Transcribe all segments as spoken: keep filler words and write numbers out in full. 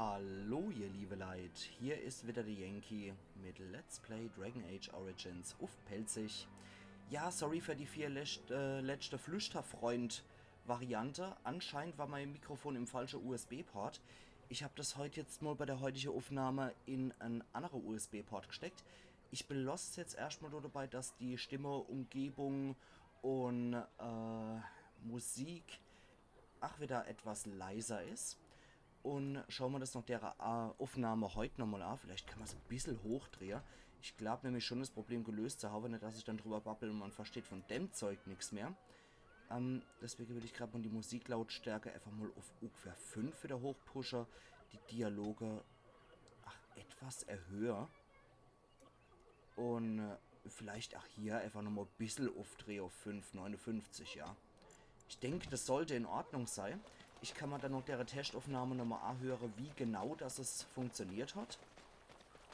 Hallo, ihr liebe Leit, hier is wieder der Yankee mit Let's Play Dragon Age Origins uff Pälzisch. Ja, sorry für die vier lescht-, äh, letzte Flüsterfreund-Variante. Anscheinend war mein Mikrofon im falsche U S B-Port. Ich hab das heut jetzt mal bei der heutigen Aufnahme in en andere U S B-Port gesteckt. Ich beloss jetzt erstmal nur dabei, dass die Stimme, Umgebung und äh, Musik ach wieder etwas leiser is. Und schau mer das noch der äh, Aufnahme heut nochmal an. Vielleicht kann mer's e bissel hochdrehe. Ich glaub nämlich schon, das Problem gelöst zu haben, nicht, dass ich dann drüber babbel und man versteht von dem Zeug nix mehr. Ähm, deswegen will ich grad mal die Musiklautstärke einfach mal auf ungefähr fünf wieder hochpushe. Die Dialoge, ach, etwas erhöhe. Und äh, vielleicht ach hier einfach nochmal e bissel uffdrehe auf fünf neunundfünfzig, ja. Ich denk, das sollte in Ordnung sei. Ich kann mer dann noch dere Testaufnahme nochmal anhöre, wie genau das es funktioniert hat.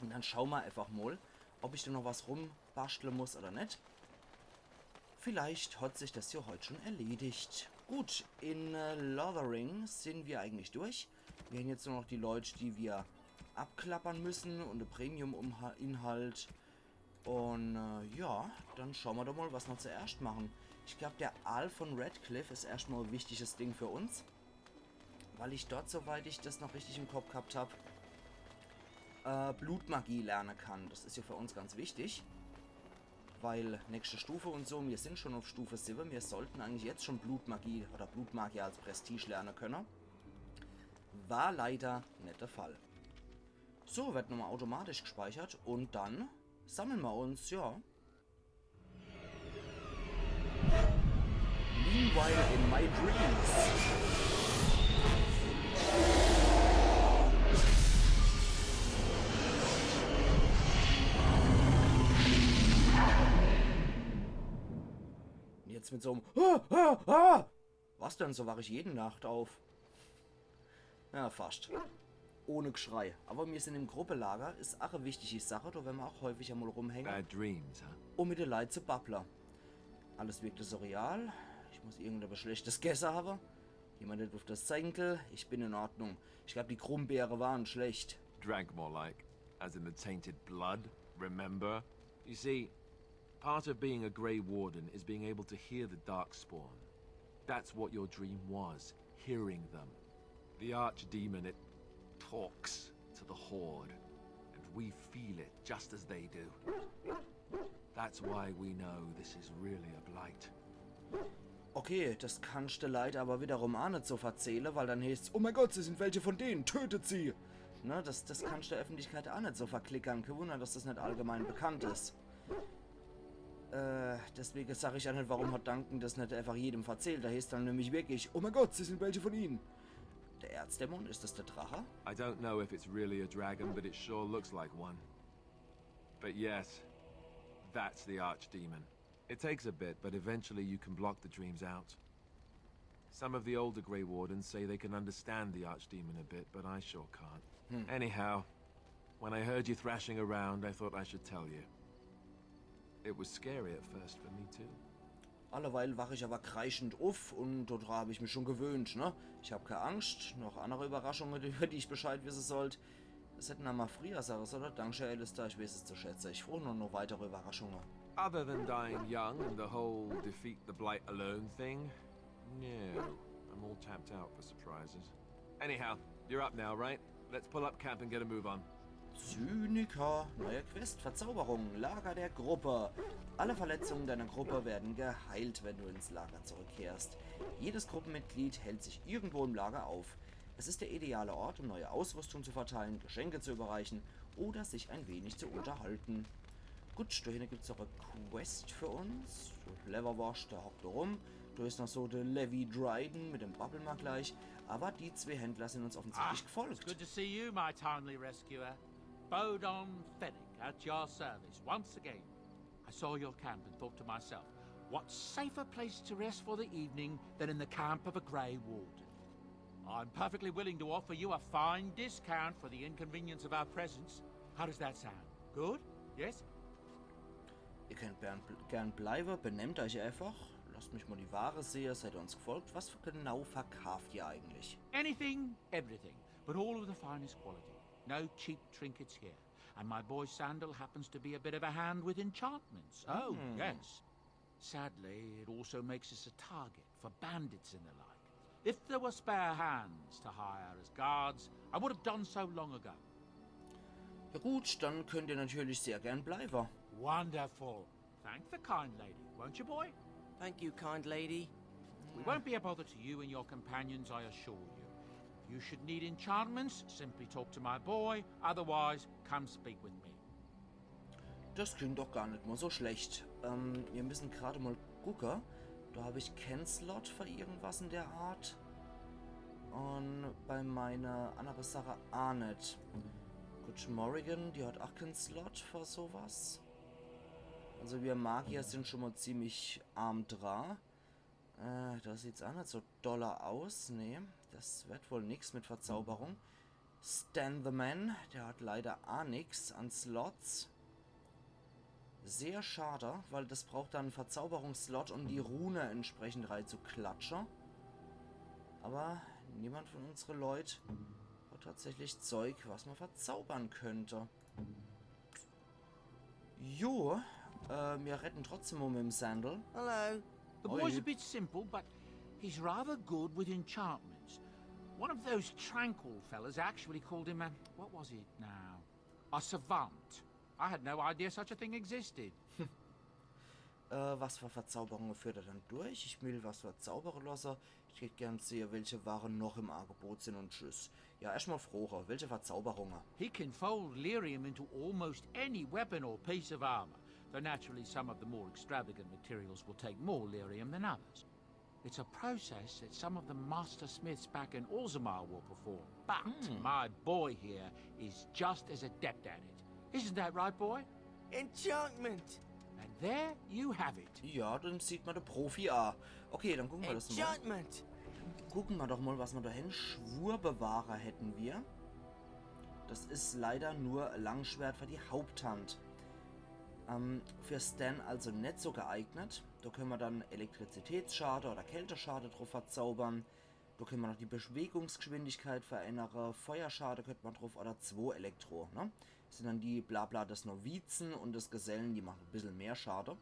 Und dann schau mer einfach mal, ob ich da noch was rumbastle muss oder net. Vielleicht hat sich das ja heut schon erledigt. Gut, in äh, Lothering sind wir eigentlich durch. Wir haben jetzt nur noch die Leute, die wir abklappern müssen und de Premium-Inhalt. Und äh, ja, dann schau mer doch mal, was mer zuerscht machen. Ich glaub, der Aal von Redcliffe is erscht mal e wichtiges Ding für uns. Weil ich dort, soweit ich das noch richtig im Kopf gehabt hab, äh, Blutmagie lerne kann. Das is ja für uns ganz wichtig. Weil nächste Stufe und so, wir sind schon auf Stufe sieben. Wir sollten eigentlich jetzt schon Blutmagie oder Blutmagier als Prestige lerne können. War leider net der Fall. So, wird nochmal automatisch gespeichert und dann sammeln wir uns, ja. Meanwhile in my dreams. Und jetzt mit so einem ah, ah, ah. Was denn? So wach ich jede Nacht auf. Ja, fast. Ohne Geschrei. Aber wir sind im Gruppelager, is ach e wichtige Sache, da werden wir auch häufig einmal rumhängen. Bad dreams, huh? Um mit de Leit zu babble. Alles wirkte so real. Ich muss irgendetwas Schlechtes gegessen haben. Jemand hält auf das Senkel. Ich bin in Ordnung. Ich glaub, die Grumbeere waren schlecht. Drank more like, as in the tainted blood, remember? You see, part of being a Grey Warden is being able to hear the Darkspawn. That's what your dream was, hearing them. The Archdemon, it talks to the Horde, and we feel it just as they do. That's why we know this is really a blight. Okay, das kannst de Leit aber wiederum auch net so verzähle, weil dann heißt's, oh mein Gott, sie sind welche von denen, tötet sie! Ne, das, das kannst de Öffentlichkeit auch net so verklickern. Kein Wunder, dass das net allgemein bekannt is. Äh, deswegen sag ich auch net, warum hat Duncan das net einfach jedem verzählt. Da heißt's dann nämlich wirklich, oh mein Gott, sie sind welche von ihnen. Der Erzdämon, is das der Drache? I don't know if it's really a dragon, but it sure looks like one. But yes, that's the Archdemon. It takes a bit, but eventually you can block the dreams out. Some of the older Grey Wardens say they can understand the Archdemon a bit, but I sure can't. Anyhow, when I heard you thrashing around, I thought I should tell you. It was scary at first for me too. Alleweil wach ich aber kreischend uff und dodra hab ich mich schon gewöhnt, ne? Ich hab keine Angst, noch andere Überraschungen, über die ich Bescheid wissen sollt. Es hätten einmal früher Sachen, oder? Dankeschön, Alistair, ich weiß es zu schätzen. Ich froh nur noch weitere Überraschungen. Other than dying young and the whole defeat the blight alone thing, no, I'm all tapped out for surprises. Anyhow, you're up now, right? Let's pull up camp and get a move on. Zyniker, neue Quest, Verzauberung, Lager der Gruppe. Alle Verletzungen deiner Gruppe werden geheilt, wenn du ins Lager zurückkehrst. Jedes Gruppenmitglied hält sich irgendwo im Lager auf. Es ist der ideale Ort, um neue Ausrüstung zu verteilen, Geschenke zu überreichen oder sich ein wenig zu unterhalten. Gut, da hinne gibt's noch e Quest für uns. So, Leverwurst, der hockt da rum. Da is noch so der Levi Dryden, mit dem babbeln mer gleich. Aber die zwei Händler sind uns offensichtlich It's gefolgt. good to see you, my timely rescuer. Bodon Fennec, at your service once again. I saw your camp and thought to myself, what safer place to rest for the evening than in the camp of a Grey Warden? I'm perfectly willing to offer you a fine discount for the inconvenience of our presence. How does that sound? Good? Yes? Ihr könnt gern, gern bleiben, benehmt euch einfach. Lasst mich mal die Ware sehen, seid ihr uns gefolgt? Was genau verkauft ihr eigentlich? Anything, everything. but all of the finest quality. No cheap trinkets here. And my boy Sandal happens to be a bit of a hand with enchantments. Oh, yes. Sadly, it also makes us a target for bandits and the like. If there were spare hands to hire as guards, I would have done so long ago. Ja gut, dann könnt ihr natürlich sehr gern bleiben. Wonderful. Thank the kind lady, won't you, boy? Thank you, kind lady. We won't be a bother to you and your companions, I assure you. If you should need enchantments, simply talk to my boy. Otherwise, come speak with me. Das klingt doch gar nicht mal so schlecht. Ähm, wir müssen gerade mal gucken. Da habe ich keinen Slot für irgendwas in der Art. Und bei meiner anderen Sache auch nicht. Gut, Morrigan, die hat auch keinen Slot für sowas. Also wir Magier sind schon mal ziemlich arm dran. Äh, da sieht's auch nicht so doller aus. Nee, das wird wohl nix mit Verzauberung. Stan the Man, der hat leider auch nix an Slots. Sehr schade, weil das braucht dann einen Verzauberungsslot, um die Rune entsprechend reinzuklatschen. Aber niemand von unsere Leute hat tatsächlich Zeug, was man verzaubern könnte. Jo, äh, wir reden trotzdem mal mit dem Sandal. Hello. The Oh, boy's you- a bit simple, but he's rather good with enchantments. One of those tranquil fellas actually called him a, what was it now? A savant. I had no idea such a thing existed. Äh, was für Verzauberungen führt er dann durch? Ich will was verzaubern lassen. Ich hätte gern sehe, welche Waren noch im Angebot sind und tschüss. Ja, erstmal frohe, welche Verzauberungen? He can fold lyrium into almost any weapon or piece of armor, though naturally some of the more extravagant materials will take more lyrium than others. It's a process that some of the master smiths back in Orzammar will perform, but my boy here is just as adept at it. Isn't that right, boy? Enchantment! And there you have it. Ja, dann sieht man den Profi a. Okay, dann gucken wir das mal. Enchantment! Gucken wir doch mal, was wir da hin. Schwurbewahrer hätten wir. Das ist leider nur Langschwert für die Haupthand. Ähm, für Stan also nicht so geeignet. Da können wir dann Elektrizitätsschade oder Kälteschade drauf verzaubern. Da können wir noch die Bewegungsgeschwindigkeit verändern. Feuerschade könnte man drauf oder zwei Elektro, ne? Das sind dann die Blabla des Novizen und des Gesellen, die machen ein bisschen mehr Schade.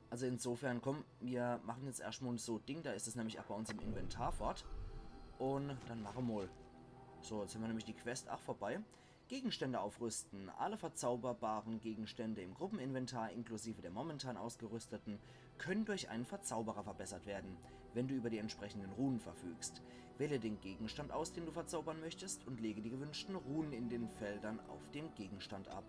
Also insofern, komm, wir machen jetzt erstmal so ein Ding, da ist es nämlich auch bei uns im Inventar fort. Und dann machen wir mal. So, jetzt haben wir nämlich die Quest auch vorbei. Gegenstände aufrüsten. Alle verzauberbaren Gegenstände im Gruppeninventar, inklusive der momentan ausgerüsteten, können durch einen Verzauberer verbessert werden, wenn du über die entsprechenden Runen verfügst. Wähle den Gegenstand aus, den du verzaubern möchtest, und lege die gewünschten Runen in den Feldern auf dem Gegenstand ab.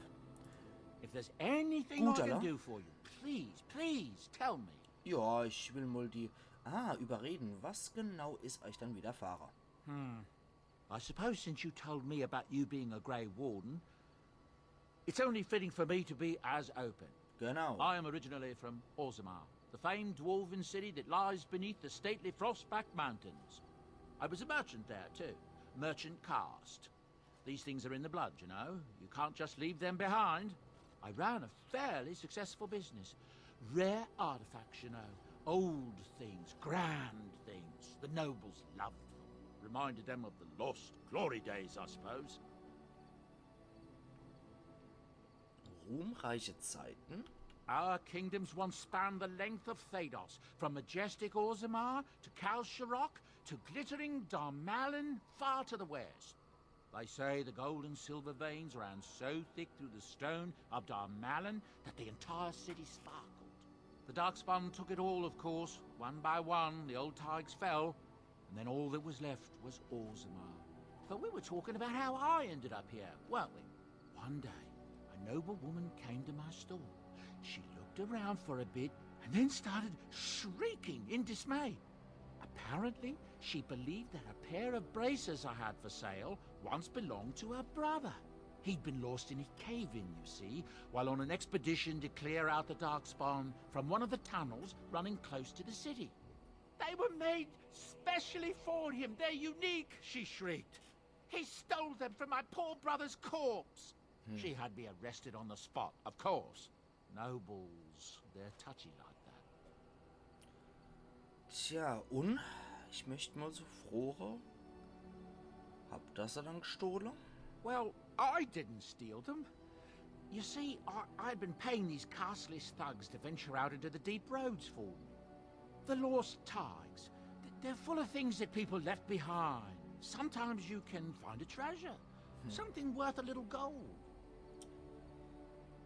If there's anything Gut, I can Alter. Do for you, please, please tell me. Ja, ich will mal die... Ah, überreden. Was genau ist euch dann widerfahren? I suppose since you told me about you being a Grey Warden, it's only fitting for me to be as open. Genau. I am originally from Orzammar, the famed dwarven city that lies beneath the stately Frostback Mountains. I was a merchant there too, merchant caste. These things are in the blood, you know. You can't just leave them behind. I ran a fairly successful business. Rare artifacts, you know. Old things, grand things. The nobles loved them. Reminded them of the lost glory days, I suppose. Ruhmreiche Zeiten? Our kingdoms once spanned the length of Thedas, from majestic Orzammar to Kalsharok to glittering Darmalin, far to the west. They say the gold and silver veins ran so thick through the stone of Darmalin that the entire city sparkled. The Darkspawn took it all, of course. One by one, the old taigs fell, and then all that was left was Orzammar. But we were talking about how I ended up here, weren't we? One day, a noble woman came to my stall. She looked around for a bit and then started shrieking in dismay. Apparently, she believed that a pair of bracers I had for sale once belonged to her brother. He'd been lost in a cave-in, you see, while on an expedition to clear out the Darkspawn from one of the tunnels running close to the city. They were made specially for him. They're unique, she shrieked. He stole them from my poor brother's corpse. She had me arrested on the spot, of course. Nobles, they're touchy like that. Tja, und? Ich möchte mal so frohe. Habt ihr se dann gestohle? Well, I didn't steal them. You see, I, I'd been paying these castless thugs to venture out into the deep roads for me. The lost tigers, th- they're full of things that people left behind. Sometimes you can find a treasure, something worth a little gold.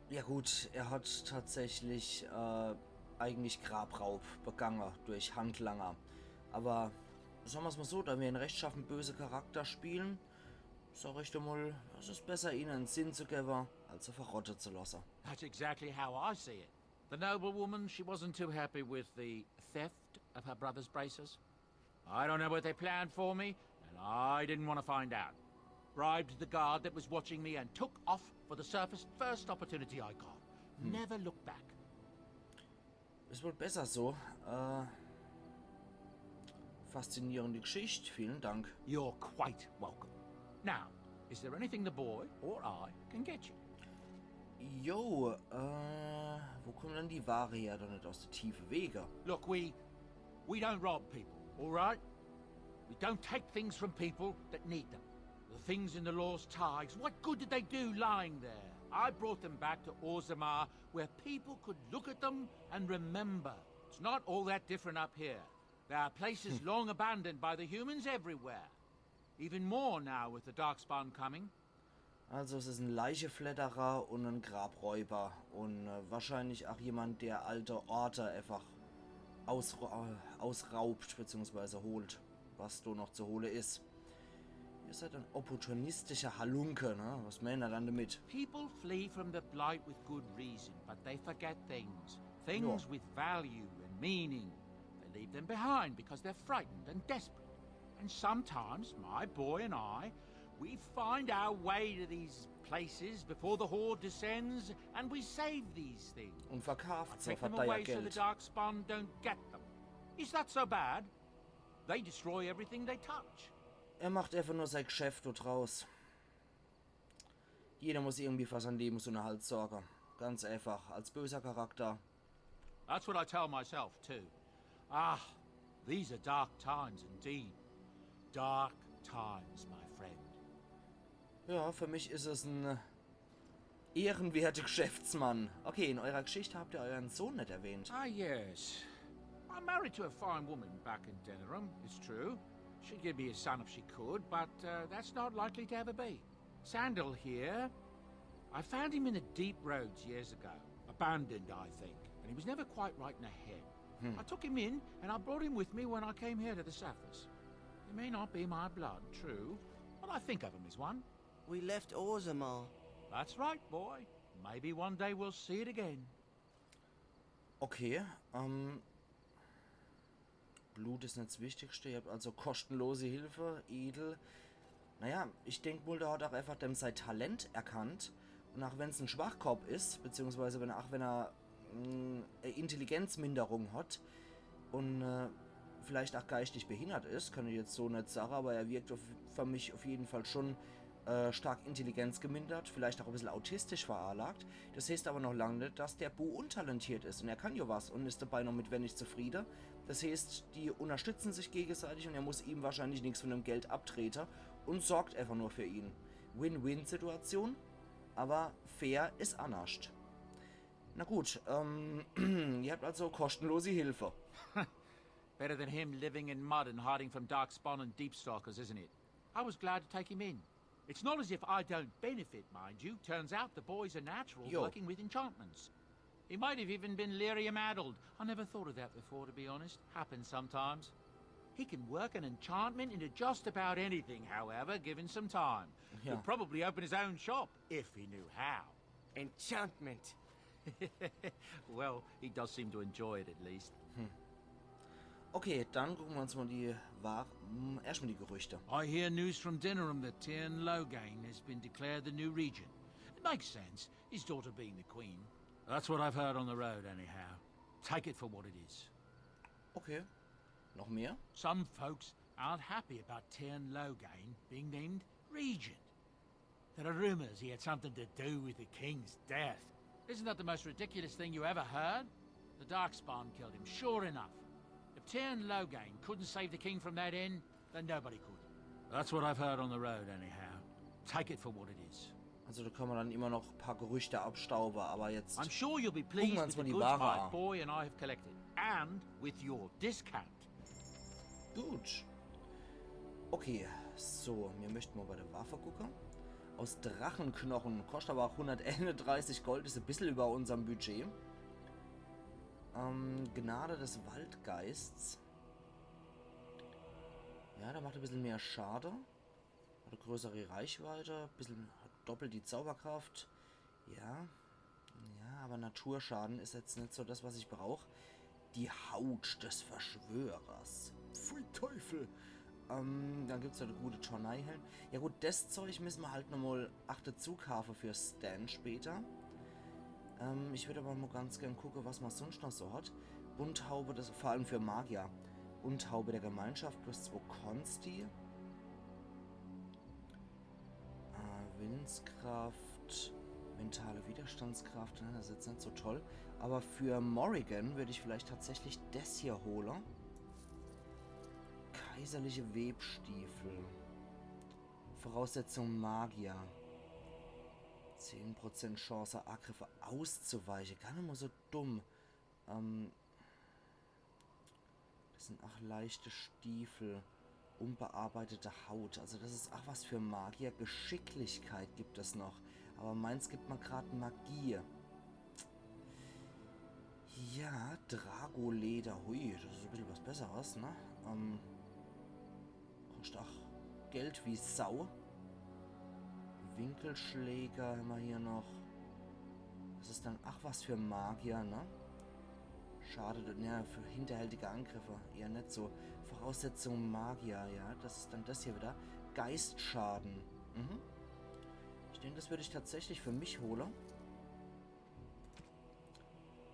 Ja gut, er hat tatsächlich äh, eigentlich Grabraub begangen durch Handlanger. Aber sagen wir's mal so, da wir einen rechtschaffen böse Charakter spielen, sag ich dir mal, es ist besser, ihnen einen Sinn zu geben, als sie verrotten zu lassen. That's exactly how I see it. The noblewoman, she wasn't too happy with the theft of her brother's braces. I don't know what they planned for me, and I didn't want to find out. Bribed the guard that was watching me and took off for the surface first opportunity I got. Never looked back. Ist wohl besser so. Äh, faszinierende Geschichte, vielen Dank. You're quite welcome. Now, is there anything the boy or I can get you? Jo, äh, wo kommen denn die Ware her? Doch nicht aus der tiefe Wege. Look, we we don't rob people, all right? We don't take things from people that need them. The things in the lost tigers, what good did they do lying there? I brought them back to Orzammar where people could look at them and remember. It's not all that different up here. There are places long abandoned by the humans everywhere. Even more now with the Darkspawn coming. Also es ist ein Leichefledderer und ein Grabräuber und äh, wahrscheinlich auch jemand, der alte Orte einfach ausra äh, ausraubt bzw. holt, was da noch zu holen ist. Ihr seid ein opportunistischer Halunke, ne? Was meint er dann damit? People flee from the Blight with good reason, but they forget things. Things Ja. With value and meaning. They leave them behind because they're frightened and desperate. And sometimes my boy and I, we find our way to these places before the horde descends, and we save these things. Und verkauft sie Take für them teuer away so the Geld. Darkspawn don't get them. Is that so bad? They destroy everything they touch. Er macht einfach nur sein Geschäft da draus. Jeder muss irgendwie für seinen Lebensunterhalt sorgen. Ganz einfach, als böser Charakter. That's what I tell myself, too. Ah, these are dark times indeed. Dark times, my friend. Ja, für mich ist es ein äh, ehrenwerter Geschäftsmann. Okay, in eurer Geschichte habt ihr euren Sohn nicht erwähnt. Ah, yes. I'm married to a fine woman back in Denerim, it's true. She'd give me a son if she could, but uh, that's not likely to ever be. Sandal here, I found him in the deep roads years ago. Abandoned, I think, and he was never quite right in the head. I took him in, and I brought him with me when I came here to the Saphas. He may not be my blood, true, but I think of him as one. We left Orzammar. That's right, boy. Maybe one day we'll see it again. Okay, ähm. Blut ist nicht das Wichtigste. Ihr habt also kostenlose Hilfe, edel. Naja, ich denk wohl, der hat auch einfach dem sein Talent erkannt. Und auch wenn's ein Schwachkopf ist, beziehungsweise wenn er, auch wenn er mh, eine Intelligenzminderung hat und äh, vielleicht auch geistig behindert ist, kann ich jetzt so nicht sagen, aber er wirkt auf, für mich auf jeden Fall schon äh, stark intelligenzgemindert, vielleicht auch ein bisschen autistisch veranlagt. Das heißt aber noch lange nicht, dass der Bu untalentiert ist. Und er kann ja was und ist dabei noch mit wenig zufrieden. Das heißt, die unterstützen sich gegenseitig und er muss ihm wahrscheinlich nichts von dem Geld abtreten und sorgt einfach nur für ihn. Win-Win-Situation, aber fair ist anders. Na gut, ähm, ihr habt also kostenlose Hilfe. Better than him living in mud and hiding from Darkspawn and Deepstalkers, isn't it? I was glad to take him in. It's not as if I don't benefit, mind you. Turns out the boy's a natural Jo. Working with enchantments. He might have even been lyrium addled. I never thought of that before, to be honest. Happens sometimes. He can work an enchantment into just about anything, however, given some time. Yeah. He'd probably open his own shop, if he knew how. Enchantment. Well, he does seem to enjoy it at least. Okay, dann gucken wir uns mal die Ware. Hm, erstmal die Gerüchte. I hear news from Denerim that Teyrn Loghain has been declared the new regent. It makes sense, his daughter being the queen. That's what I've heard on the road, anyhow. Take it for what it is. Okay. Noch mehr? Some folks aren't happy about Teyrn Loghain being named regent. There are rumors he had something to do with the king's death. Isn't that the most ridiculous thing you ever heard? The Darkspawn killed him, sure enough. If Teyrn Loghain couldn't save the king from that inn, then nobody could. That's what I've heard on the road, anyhow. Take it for what it is. Also da kann man dann immer noch ein paar Gerüchte abstauben, aber jetzt I'm sure you'll be Gucken wir pleased uns with mal the die goods Ware my an. boy and I have collected, and with your discount. Gut. Okay, so, mir möchten mal bei der Waffe gucken. Aus Drachenknochen, kostet aber auch hunderteinunddreißig Gold, ist ein bisschen über unserem Budget. Ähm, Gnade des Waldgeists. Ja, der macht ein bisschen mehr Schade. Hat eine größere Reichweite, ein bisschen, hat doppelt die Zauberkraft. Ja. Ja, aber Naturschaden ist jetzt nicht so das, was ich brauche. Die Haut des Verschwörers. Pfui Teufel. Ähm, dann gibt's ja der gute Tornei-Helm. Ja gut, das Zeug müssen wir halt nochmal achte zukaufen für Sten später. Ähm, ich würde aber mal ganz gern gucken, was man sonst noch so hat. Bunthaube, das vor allem für Magier. Bunthaube der Gemeinschaft plus zwei Konsti. Äh, Willenskraft, mentale Widerstandskraft, ne, das ist jetzt nicht so toll. Aber für Morrigan würde ich vielleicht tatsächlich das hier holen. Kaiserliche Webstiefel. Voraussetzung Magier. Zehn Prozent Chance, Angriffe auszuweichen. Gar nicht mal so dumm. Ähm, das sind auch leichte Stiefel. Unbearbeitete Haut. Also das ist auch was für Magier. Geschicklichkeit gibt es noch. Aber meins gibt mir gerade Magie. Ja, Dragoleder. Hui, das ist ein bisschen was Besseres, ne? Ähm, kostet auch Geld wie Sau. Winkelschläger haben wir hier noch. Das ist dann, ach, was für Magier, ne? Schade, ne, für hinterhältige Angriffe eher nicht so. Voraussetzung Magier, ja, das ist dann das hier wieder. Geistschaden. Mhm. Ich denke, das würde ich tatsächlich für mich holen.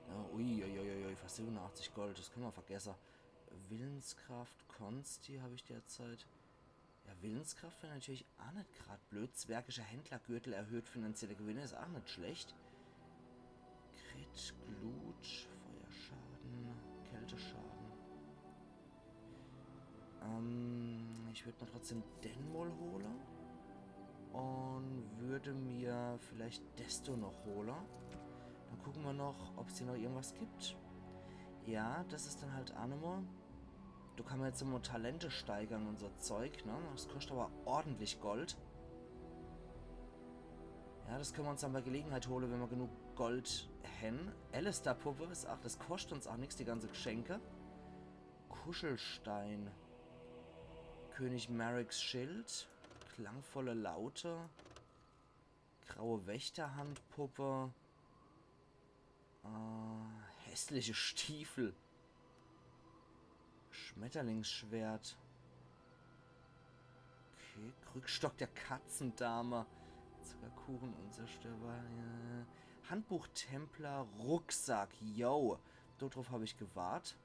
Ja, ui, ui, ui, ui, fast siebenundachtzig Gold, das können wir vergessen. Willenskraft, Konsti habe ich derzeit. Ja, Willenskraft wäre natürlich auch nicht gerade blöd. Zwergischer Händlergürtel erhöht finanzielle Gewinne, ist auch nicht schlecht. Crit, Glut, Feuerschaden, Kälteschaden. Ähm, ich würde mal trotzdem den mal holen. Und würde mir vielleicht Desto noch holen. Dann gucken wir noch, ob es hier noch irgendwas gibt. Ja, das ist dann halt auch nochmal. Da kann man jetzt immer Talente steigern und so Zeug, ne? Das kostet aber ordentlich Gold. Ja, das können wir uns dann bei Gelegenheit holen, wenn wir genug Gold haben. Alistair-Puppe ist auch, das kostet uns auch nichts, die ganze Geschenke. Kuschelstein. König Mareks Schild. Klangvolle Laute. Graue Wächterhandpuppe. Äh, hässliche Stiefel. Schmetterlingsschwert. Okay, Krückstock der Katzendame. Zuckerkuchen, unzerstörbar. Ja. Handbuch Templer, Rucksack. Yo, darauf habe ich gewartet.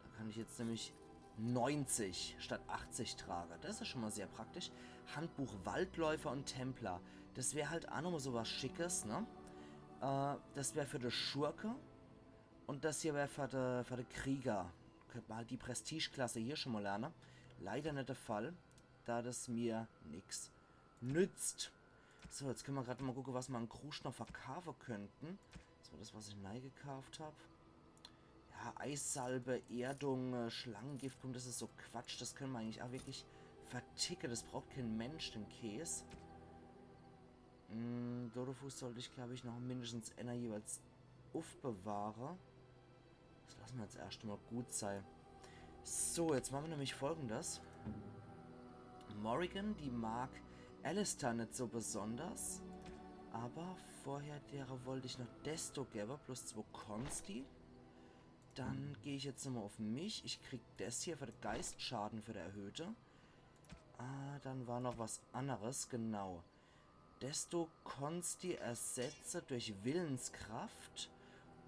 Da kann ich jetzt nämlich neunzig statt achtzig tragen. Das ist schon mal sehr praktisch. Handbuch Waldläufer und Templer. Das wäre halt auch nochmal so was Schickes, ne? Äh, das wäre für die Schurke. Und das hier wäre für die, für die Krieger. Könnte man halt die Prestigeklasse hier schon mal lernen. Leider nicht der Fall, da das mir nichts nützt. So, jetzt können wir gerade mal gucken, was wir an Krusch noch verkaufen könnten. Das war das, was ich neu gekauft habe. Ja, Eissalbe, Erdung, äh, Schlangengift, komm, das ist so Quatsch. Das können wir eigentlich auch wirklich verticken. Das braucht kein Mensch, den Käse. Mm, Dodofuß sollte ich, glaube ich, noch mindestens einer jeweils aufbewahren. Das lassen wir jetzt erst mal gut sein. So, jetzt machen wir nämlich Folgendes. Morrigan, die mag Alistair nicht so besonders. Aber vorher derer wollte ich noch Desto geben, plus zwei Konsti. Dann gehe ich jetzt nochmal auf mich. Ich kriege das hier für den Geistschaden, für den erhöhte. Ah, dann war noch was anderes, genau. Desto Konsti ersetze durch Willenskraft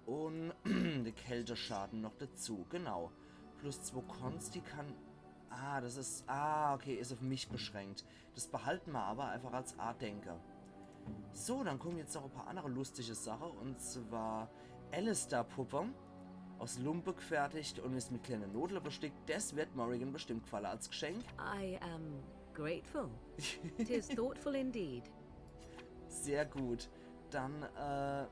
und der Kälteschaden noch dazu, genau. Plus zwei Konsti kann... Ah, das ist... Ah, okay, ist auf mich beschränkt. Das behalten wir aber einfach als Andenke. So, dann kommen jetzt noch ein paar andere lustige Sachen. Und zwar Alistair-Puppe. aus Lumpe gefertigt und is mit kleine Nodle bestickt. Des wird Morrigan bestimmt gefalle als Geschenk. I am grateful. Tis thoughtful indeed. Sehr gut. Dann, äh,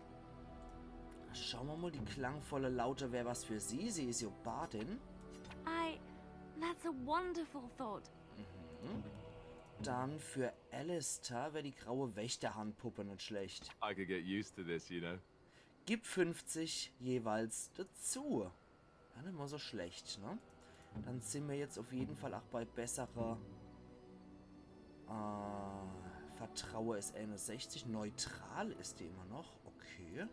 schaue mer mal, die klangvolle Laute wär was für sie. Sie is jo Bardin. I. That's a wonderful thought. Dann für Alistair wär die graue Wächterhandpuppe net schlecht. I could get used to this, you know. Gib fünfzig jeweils dazu. Gar net mal so schlecht, ne? Dann sin mer jetzt auf jeden Fall auch bei bessere. Äh, Vertraue is einundsechzig. Neutral is die immer noch. Okay.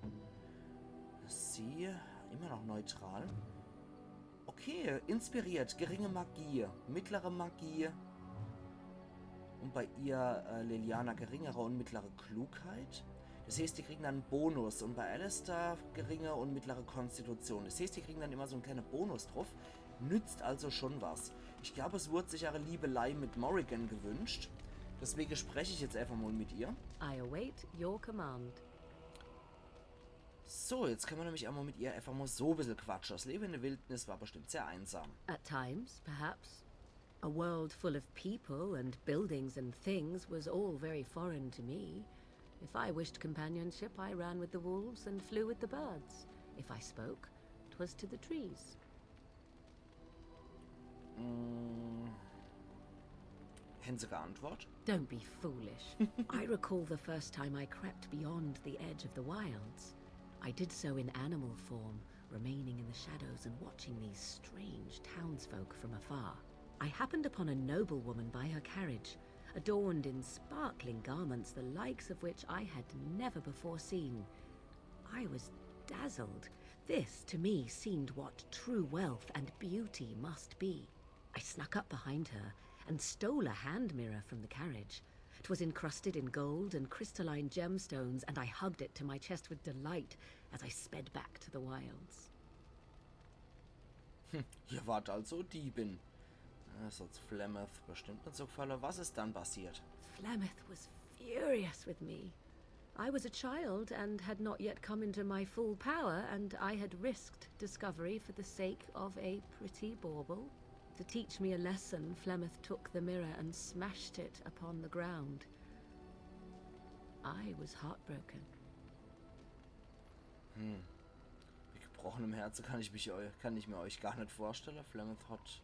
Sie immer noch neutral. Okay, inspiriert, geringe Magie, mittlere Magie. Und bei ihr, äh, Leliana, geringere und mittlere Klugheit. Das heißt, die kriegen dann einen Bonus. Und bei Alistair geringe und mittlere Konstitution. Das heißt, die kriegen dann immer so einen kleinen Bonus drauf. Nützt also schon was. Ich glaube, es wurde sich auch eine Liebelei mit Morrigan gewünscht. Deswegen spreche ich jetzt einfach mal mit ihr. I await your command. So, jetzt können wir nämlich einmal mit ihr einfach mal so ein bisschen quatschen. Das Leben in der Wildnis war bestimmt sehr einsam. At times, perhaps. A world full of people and buildings and things was all very foreign to me. If I wished companionship, I ran with the wolves and flew with the birds. If I spoke, 'twas to the trees. Mm. Hätten sie geantwortet? Don't be foolish. I recall the first time I crept beyond the edge of the wilds. I did so in animal form, remaining in the shadows and watching these strange townsfolk from afar. I happened upon a noblewoman by her carriage, adorned in sparkling garments the likes of which I had never before seen. I was dazzled. This, to me, seemed what true wealth and beauty must be. I snuck up behind her and stole a hand mirror from the carriage. 'Twas encrusted in gold and crystalline gemstones, and I hugged it to my chest with delight as I sped back to the wilds. Ihr wart also Diebin. Das hat Flemeth bestimmt nicht so gefallen. Was ist dann passiert? Flemeth was furious with me. I was a child and had not yet come into my full power, and I had risked discovery for the sake of a pretty bauble. To teach me a lesson, Flemeth took the mirror and smashed it upon the ground. I was heartbroken. Mit gebrochenem Herzen kann ich, mich, eu- kann ich mir euch gar nicht vorstellen. Flemeth hat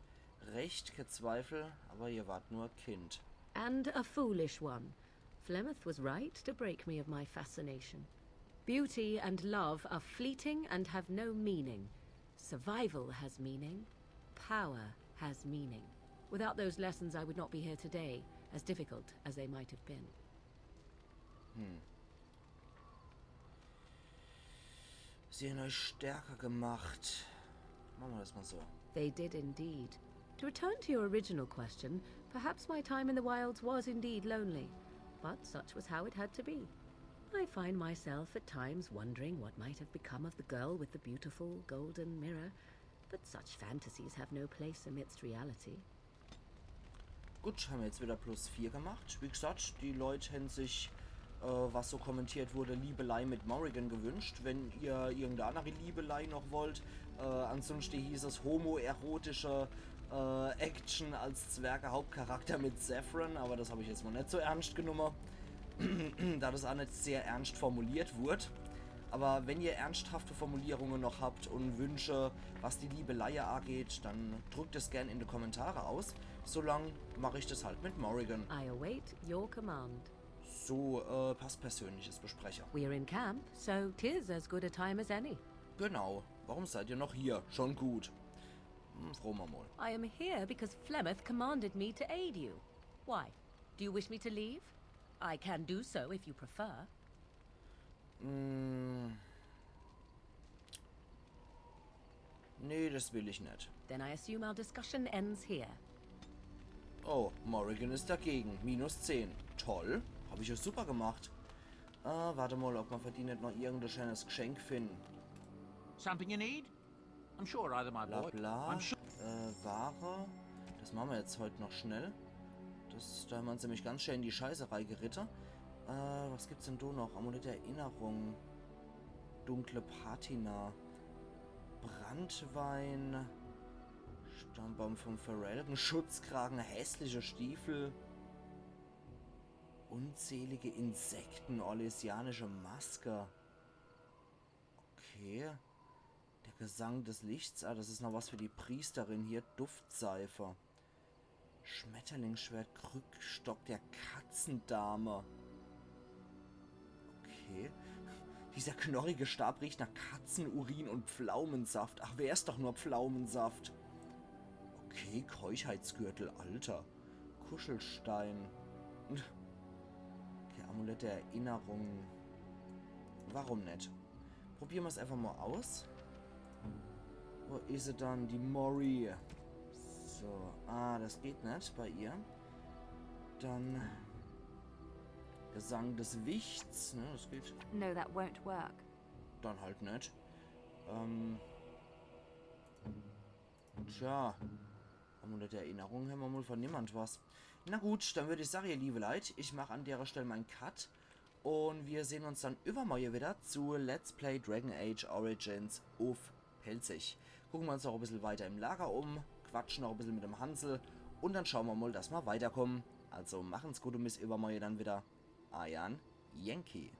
recht, kein Zweifel, aber ihr wart nur ein Kind. And a foolish one. Flemeth was right to break me of my fascination. Beauty and love are fleeting and have no meaning. Survival has meaning. Power has meaning. Without those lessons, I would not be here today, as difficult as they might have been. Sie haben euch stärker gemacht. Machen wir das mal so. They did indeed. To return to your original question, perhaps my time in the wilds was indeed lonely, but such was how it had to be. I find myself at times wondering what might have become of the girl with the beautiful golden mirror, but such fantasies have no place amidst reality. Gut, haben wir jetzt wieder plus vier gemacht. Wie gesagt, die Leute haben sich, äh, was so kommentiert wurde, Liebelei mit Morrigan gewünscht. Wenn ihr irgendeine andere Liebelei noch wollt, äh, ansonsten hieß es homoerotische äh, Action als Zwerge-Hauptcharakter mit Zevran, aber das habe ich jetzt mal nicht so ernst genommen, da das auch nicht sehr ernst formuliert wurde. Aber wenn ihr ernsthafte Formulierungen noch habt und Wünsche, was die Liebelei angeht, dann drückt es gern in die Kommentare aus. Solang mache ich das halt mit Morrigan. I await your command. So, äh, passt persönliches Besprecher. We're in camp, so 'tis as good a time as any. Genau, warum seid ihr noch hier? Schon gut. Hm, frohe mer mal. I am here because Flemeth commanded me to aid you. Why? Do you wish me to leave? I can do so if you prefer. Hm. Nee, das will ich nicht. Then I assume our discussion ends here. Oh, Morrigan ist dagegen. Minus zehn. Toll. Hab ich ja super gemacht. Äh, warte mal, ob mer für die nicht noch irgendein schönes Geschenk finden. Something you need? I'm sure either my Bla boy. bla. I'm sure. Äh, Ware. Das machen wir jetzt heute noch schnell. Das, da haben wir uns nämlich ganz schön in die Scheiße reigeritte. Äh, was gibt's denn da noch? Amulett der Erinnerung. Dunkle Patina. Brandwein. Stammbaum vom Ferelden. Schutzkragen, hässliche Stiefel. Unzählige Insekten, orlesianische Maske. Okay. Der Gesang des Lichts. Ah, das is noch was für die Priesterin hier. Duftseife. Schmetterlingsschwert, Krückstock der Katzendame. Okay. Dieser knorrige Stab riecht nach Katzenurin und Pflaumensaft. Ach, wär's doch nur Pflaumensaft. Okay, Keuschheitsgürtel, Alter. Kuschelstein. Okay, Amulett der Erinnerung. Warum net? Probiere mer's einfach mal aus. Wo is se dann, die Mori? So, ah, das geht net bei ihr. Dann Gesang des Wichts, ne, das geht. No, that won't work. Dann halt net. Ähm. Tja. Amulett der Erinnerung hämmer mal von niemand was. Na gut, dann würd ich sage, ihr liebe Leit, ich mach an derer Stell mein Cut. Und wir sehn uns dann iwwermorje wieder zu Let's Play Dragon Age Origins uff Pälzisch. Gucke mer uns noch e bissel weiter im Lager um, quatsche noch e bissel mit dem Hansel und dann schaue mer mal, dass mer weiterkomme. Also machen's gut und bis iwwermorje dann wieder. Eiern Yankee.